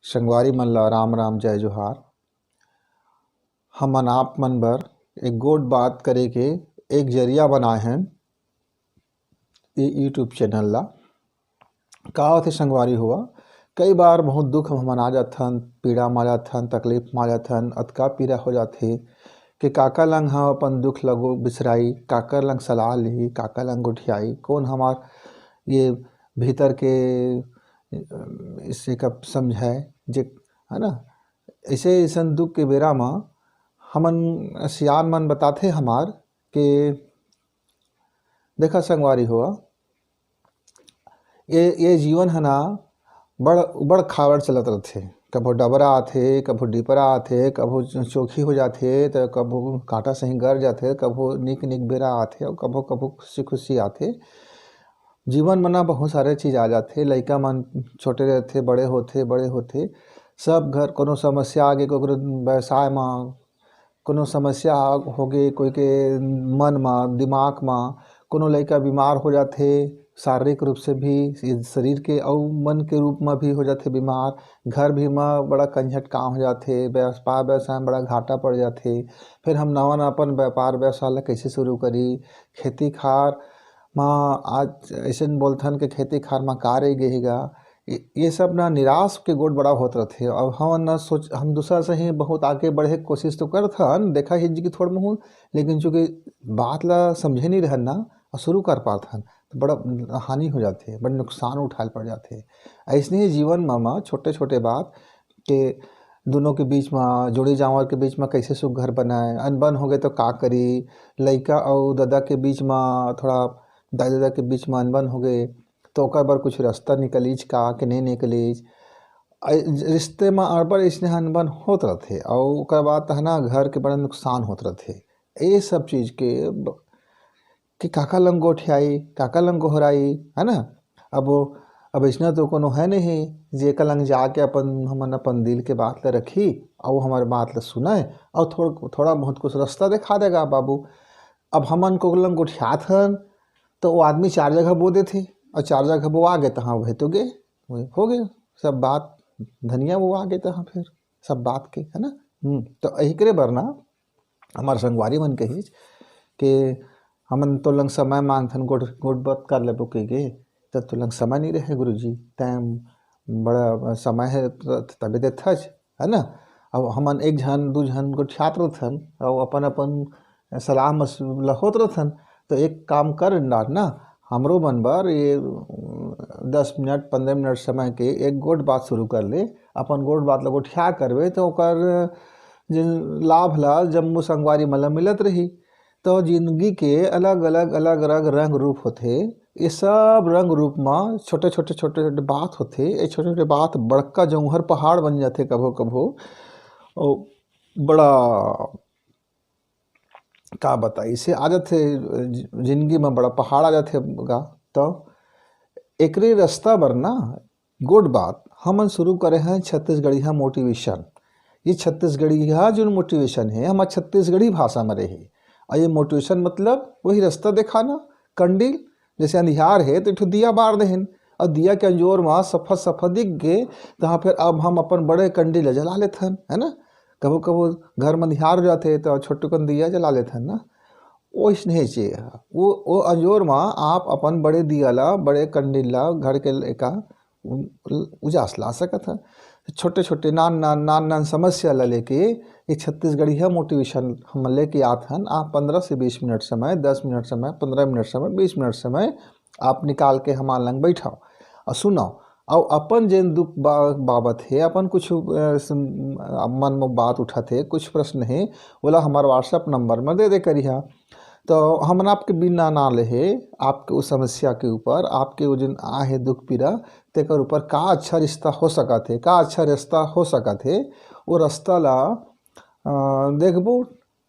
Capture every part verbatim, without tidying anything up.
संगवारी मन ला राम राम, जय जोहार। हमन आप मन बर एक गोठ बात करे के एक जरिया बनाए हन ये YouTube चैनल ला। का होथे संगवारी हो, कई बार बहुत दुख म हमन आ जाथन, पीड़ा म आ जाथन, तकलीफ म आ जाथन, अतका पीड़ा हो जाथे कि काकर लंग हम अपन दुख ल बिसराई, काकर लंग सलाह लिही, काकर लंग गोठियाई, कौन हमार ये भीतर के, अ, इसे कब समझाए, जे, है ना? ऐसे, ऐसन दुख के बेरा म हमन, सियान मन बताथे हमार के, देखा संगवारी हो, ये, ये जीवन है ना, बड़, बड़ खावड़ चलत रथे। कभो डबरा आथे, कभो डिपरा आथे, कभो चो-, चोखी हो जाथे, त कभो कांटा सही गर जाथे, कभो निक निक बेरा आथे, अउ कभो कभो खुशी खुशी आथे। जीवन म ना बहुत सारे चीज आ जाथे, लइका मन छोटे रहथे, बड़े होथे, बड़े होथे, सब घर कोनो समस्या आगे, ककरो व्यवसाय म कोनो समस्या होगे, कोई के मन म, दिमाग म, कोनो लइका बीमार हो जाथे, शारीरिक रूप से भी, शरीर के अउ मन के रूप म भी हो जाथे बीमार, घर भी म बड़ा कंझट काम हो जाथे, व्यापार व्यवसाय म बड़ा घाटा पड़ जाथे। फिर हम नवा नवा अपन व्यापार व्यवसाय ला कइसे शुरू करी, खेती खार म आज अइसन बोलथन कि खेती खार म का रहि गे हे गा, ये, ये सब ना निराश के गोठ बड़ा होत रथे। अब हमन ना सोच, हम दूसरा से ही बहुत आगे बढ़े के कोशिश तो करथन, देखा ही जी की थोड़ बहुत, लेकिन चूंकि बात ला समझे नहीं रहन ना और शुरू कर पाथन, तो बड़ा हानि हो जाथे, बड़ा नुकसान उठाए पड़ जाथे। ऐसने ही जीवन म, म छोटे छोटे बात के दोनों के बीच म, जोड़ी जांवर के बीच म कैसे सुघर बनाए, अनबन हो गए तो का करी, लइका अउ ददा के बीच म, थोड़ा दाई ददा के बीच म अनबन हो गए, तो ओकर बर कुछ रास्ता निकलीच का कि नहीं निकलीच। अइ-, रिश्ते म अड़बड़ इसने अनबन होत रथे, अउ ओकर बाद त है ना, घर के बड़ा नुकसान होत रथे। ये सब चीज के ब-, कि काका लंग गोठियाई, काका लंग गोहराई, है ना? अब वो, अब इसने तो कोनो है नहीं, जेकर लंग जाके अपन, हमन अपन दिल के बात ल रखी, अउ हमारे बात ल सुनय, अउ थोड़-, थोड़ा बहुत कुछ रास्ता दिखा देगा बाबू। अब हमन को लंग गोठियात हन, तो वो आदमी चार जगह बो देथे, अउ चार जगह बोआ गे, तहाँ वह तो गे, वह हो गे, सब बात धनिया बोआ गे, तहाँ फिर सब बात के, है ना? हम्म, तो एकरे बर ना, हमार संगवारी मन कहिस कि हमन तो लंग समय मांगथन, गोठ, गोठ बात कर लेबो कहिके, त तो लंग समय नहीं रहे गुरुजी, तैं बड़ा समय है त-, तबे देथच, है ना? अब हमन एक झन, दू झन गोठियात रथन, अउ अपन, अपन सलाह मस-, ल होत रथन, तो एक काम कर डार ना, हमरो मन बर ये, अ, दस मिनट, पन्द्रह मिनट समय के एक गोठ बात शुरू कर ले, अपन गोठ बात ल गोठिया करबे, तो ओकर जे लाभ ला जम्मो संगवारी मन ला मिलत रही। तो जिंदगी के अलग-अलग, अलग-अलग रंग रूप होथे। ये सब रंग रूप म छोटे-छोटे, छोटे-छोटे बात होथे। ये छोटे-छोटे बात बड़का जौहर पहाड़ बन जाथे कभो-कभो। अउ बड़ा, का बताई, इसे आ जाथे जि-, जिंदगी म बड़ा पहाड़ आ जाथे गा। तो एकरे रास्ता बर ना गोठ बात, हमन शुरू करे हैं छत्तीसगढ़िया मोटिवेशन। ये छत्तीसगढ़िया जोन मोटिवेशन है, हमार छत्तीसगढ़ी भाषा में रहे। और ये मोटिवेशन मतलब वही रास्ता दिखाना, कंडील, जैसे अंधियार है, तो एक ठो दिया बार देहन, और दिया के अंजोर में सफा सफा दिख गए, तो हाँ, फिर अब हम अपन बड़े कंडील ला जला लेथन, है ना? कभो कभो घर में अंधियार हो जाथे, तो छोटकन दिया जला लेथन ना। ओइसने चाहिए। वो, वो अंजोर में आप अपन बड़े दिया ला, बड़े कंडील ला, घर के लेका उ-, उजास ला सकत ह। छोटे-छोटे, नान-नान, नान-नान समस्या ला लेके ये छत्तीसगढ़िया मोटिवेशन हम लेके आत हन। आप पन्द्रह से बीस मिनट समय, दस मिनट समय, पन्द्रह मिनट समय, बीस मिनट समय आप निकाल के हमार लंग बैठव अउ सुनव। अउ अपन जेन दुख बा-, बाबत हे, अपन कुछ, अ, सम-, मन में बात उठत हे, कुछ प्रश्न हे, ओला हमार WhatsApp नंबर में दे दे करिहा। तो हमन आपके बिना ना लेहे, आपके उस समस्या के ऊपर, आपके वो जेन आहे दुख पीड़ा, तेकर ऊपर का अच्छा रिश्ता हो सकत हे, का अच्छा रास्ता हो सकत हे, वो रास्ता ला, अ, देखबो,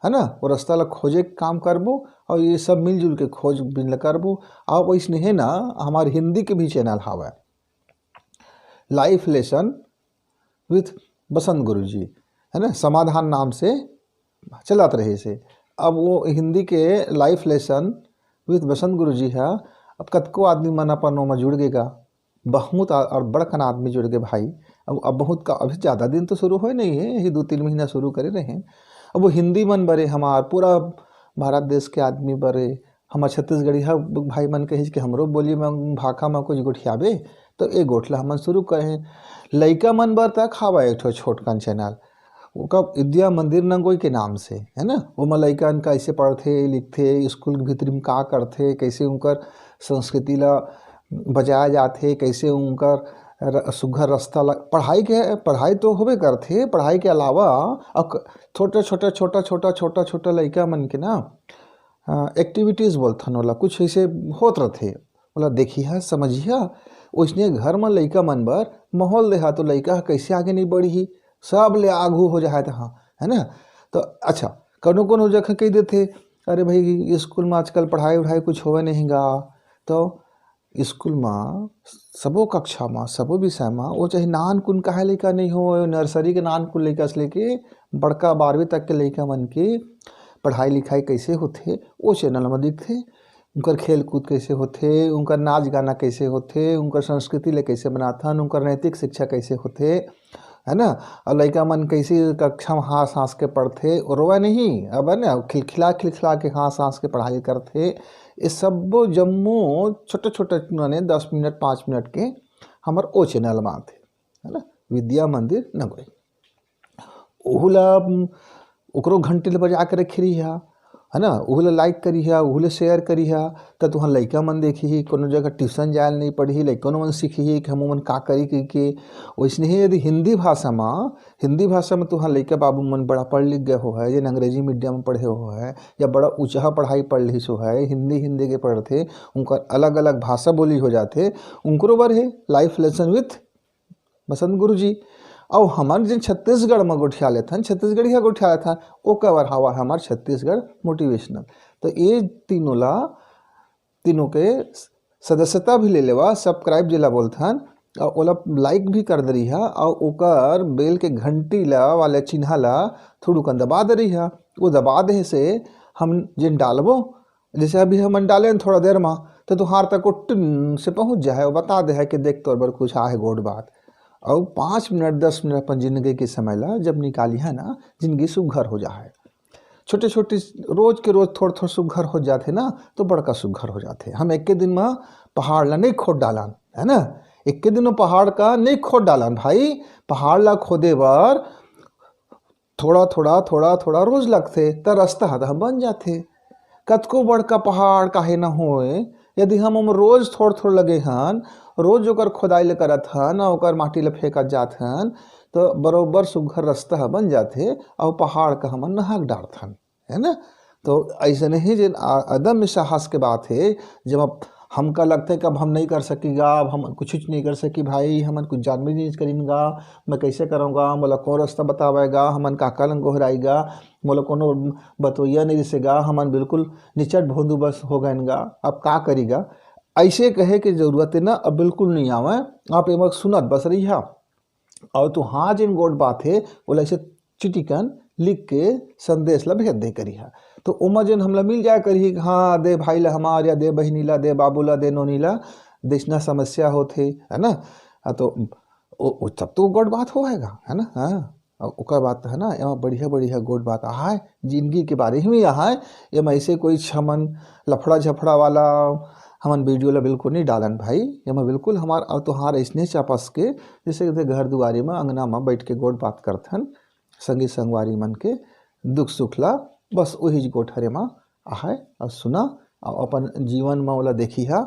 है ना, वो रास्ता ला खोजे के काम करबो, और ये सब मिलजुल के खोजबीन ला करबो। और वैसने है ना, हमार हिंदी के भी चैनल हावय, Life Lesson with बसंत गुरुजी, है ना, समाधान नाम से चलत रहिस हे। अब वो हिंदी के Life Lesson with बसंत गुरुजी ह, अब कतको आदमी मन अपन ओमा जुड़ गे गा, बहुत आ-, और बड़कन आदमी जुड़ गे भाई। अब अब बहुत का, अभी ज़्यादा दिन तो शुरू होए नहीं है, यही दो तीन महीना शुरू करे रहे हैं। अब वो हिंदी मन बरे हमार, पूरा भारत देश के आदमी बरे, हमार छत्तीसगढ़िया भाई मन कहिस कि हमरो बोली में, भाखा में कुछ गोठियाबे, तो ए गोठ ला हमन शुरू करे हैं। लइका मन बर तक हवा एक ठो छोटकन चैनल, ओकर विद्या मंदिर नंगोई के नाम से, है ना। ओमा लइकन कैसे पढ़थे, लिखथे, स्कूल के भीतरी में का करथे, कैसे उनकर संस्कृति ला बचाया जाथे, कैसे उनकर र-, सुघर रास्ता ला, पढ़ाई के, पढ़ाई तो होबे करथे, पढ़ाई के अलावा अक-, छोटा छोटा, छोटा छोटा, छोटा छोटा लइका मन के ना, अ, एक्टिविटीज बोलथन ओला, कुछ ऐसे होत रथे, ओला देखिहा, समझिहा। ओइसने घर म लइका मन बर माहौल देहा, तो लइका ह कैसे आगे नहीं बढ़ही, सब ले आगू हो जाए तहाँ, है ना। तो अच्छा, कोनो कोनो जगह कह देथे, "अरे भाई, स्कूल में आजकल पढ़ाई उढ़ाई कुछ होवे नहीं गा।" तो स्कूल म सबो कक्षा म, सबो विषय म, वो चाहे नानकुन काहे लइका नहीं हो, नर्सरी के नानकुन लइका से लेके बड़का बारहवीं तक के लइका मन के पढ़ाई लिखाई कैसे होथे, वो चैनल म दिखथे। उनकर खेल कूद कैसे होथे, उनकर नाच गाना कैसे होथे, उनकर संस्कृति ले कैसे बनाथन, उनकर नैतिक शिक्षा कैसे होथे, है ना। और लइका मन कैसे कक्षा में हाँस हाँस के पढ़थे, रोवे नहीं, अब है ना, खिलखिला खिलखिला के हाँस हाँस के पढ़ाई करथे। ये सब्बो जम्मो छोटे छोटे, माने दस मिनट, पाँच मिनट के हमर ओ चैनल में आथे, है ना, विद्या मंदिर नगोई। ओहू ला, उम, ओकरो घंटी ल बजा के रखे रहिहा, है ना, ओहू ला लाइक करिहा, ओहू ला शेयर करिहा, त तुहर लइका मन देखही, कोनो जगह ट्यूशन जाए ल नहीं पड़ही, लइकनो मन सीखही कि हम ओमन का करी कहिके। वैसने ही यदि हिंदी भाषा म, हिंदी भाषा म तुहर लइका बाबू मन बड़ा पढ़ लिख गए हो है, जेन अंग्रेजी मीडियम में पढ़े हो है, या बड़ा ऊंचा पढ़ाई पढ़ लिस हो है, हिंदी, हिंदी के पढ़थे, उनकर अलग-अलग भाषा बोली हो जाथे, उनकरो बर हे Life Lesson with बसंत गुरुजी। अउ हमन जेन छत्तीसगढ़ म गोठिया लेथन, छत्तीसगढ़िया गोठिया लेथन, ओकर बर हवा हमर छत्तीसगढ़ मोटिवेशनल। तो ये तीनों ला, तीनों के सदस्यता भी ले लेवा, सब्सक्राइब जेला बोलथन, अउ ओला लाइक भी कर दे रहिहा, अउ ओकर बेल के घंटी ला, वाले चिन्हा ला थोड़ुकन दबा दे रहिहा। वो दबा दे से हम जेन डालबो, जैसे अभी हमन डालेन थोड़ा देर मा, तो तुहार तक वो टिन से पहुँच जाए, वो बता दे है कि देख तोर बर कुछ आहे गोठ बात। अउ पाँच मिनट, दस मिनट अपन जिंदगी के समय ला जब निकालिहा ना, जिंदगी सुघर हो जाए। छोटे छोटे रोज के रोज थोड़ थोड़ सुघर हो जाथे ना, तो बड़का सुघर हो जाथे। हम एक के दिन मा पहाड़ ला नहीं खोद डालन, है ना, एक के दिन मा पहाड़ का नहीं खोद डालन भाई। पहाड़ ला खोदे बर थोड़ा थोड़ा, थोड़ा थोड़ा रोज लगथे, त रास्ता ह त बन जाथे। कतको बड़का पहाड़ काहे न होए, यदि हम ओम रोज थोड़ थोड़ लगे हन, रोज ओकर खोदाई ल करत हन, ओकर माटी ल फेंकत जात हन, तो बरोबर सुघर रास्ता ह बन जाथे, अउ पहाड़ का हमन नहक डारथन, है ना। तो ऐसे नहीं, जेन आ-, अदम्य साहस के बात है, जब आप, हमका लगथे कि अब हम नहीं कर सकीगा, अब हम कुछ नहीं कर सकी भाई, हमन कुछ जानबे नहीं करीन गा, मैं कैसे करूँगा, मोला कौन रास्ता बतावेगा, हमन काका लंग गोहराईगा, मोला कोनो बतोइया नहीं रिसेगा, हमन बिल्कुल निचट भोंदू बस हो गएन गा, अब का करीगा। ऐसे कहे के जरूरत है ना, अब बिल्कुल नहीं आवे। आप एमा सुनत बस रहिहा, अउ तुहार जेन गोठ बात हे, ओला ऐसे चिटिकन लिख के संदेश ला भेज दे करिहा। तो ओमा जेन हमला मिल जाए करिही कि हाँ, दे भाई ला हमार, या दे बहिनी ला, दे बाबू ला, दे नोनी ला, देसना समस्या होथे, है ना। हाँ, तो ओ, ओ, तब तो गोठ बात होएगा, है ना। हाँ, अउ ओकर बात है ना, एमा बढ़िया बढ़िया गोठ बात आहाय, जिंदगी के बारे में आहाय। एमा ऐसे कोई हमन लफड़ा झफड़ा वाला हमन वीडियो ला बिल्कुल नहीं डालन भाई। एमा बिल्कुल हमार अउ तुहार ऐसने चापस के, जैसे कि घर दुआरी में, अंगना में बैठ के गोठ बात करथन, संगी संगवारी मन के दुख सुख ला, बस वही गोठ हरे मा आहाय अउ सुना, अउ अपन जीवन म ओला देखिहा,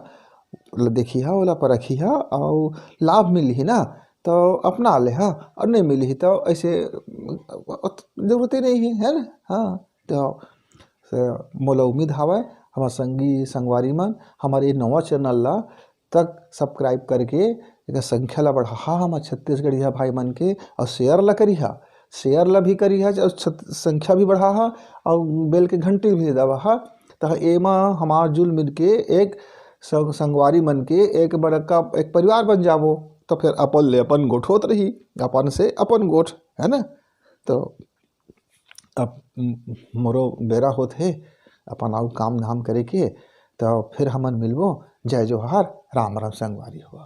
ओला देखिहा, ओला परखिहा, अउ लाभ मिलही ना, तो अपना लेहा, अउ नहीं मिलही, तो ऐसे, अ, जरूरते नहीं है, है ना? हाँ, तो, से, मोला उम्मीद हावय, हमर संगी संगवारी मन, हमर ये नवा चैनल ला तक सब्सक्राइब करके एकर संख्या ला बढ़ाहा, हमर छत्तीसगढ़िया भाई मन के, अउ शेयर ला करिहा, शेयर ला भी करिहा, अउ छत-, संख्या भी बढ़ाहा, अउ बेल के घंटी भी दबाहा। त एमा हमार जुल मिल के एक संग-, संगवारी मन के एक बड़का एक परिवार बन जाबो, तो फिर अपन ले अपन गोठ होत रही, अपन से अपन गोठ, है ना? तो अब म-, मोरो बेरा होत हे अपन अउ काम धाम करे के, तो फिर हमन मिलबो। जय जोहार, राम राम संगवारी हो।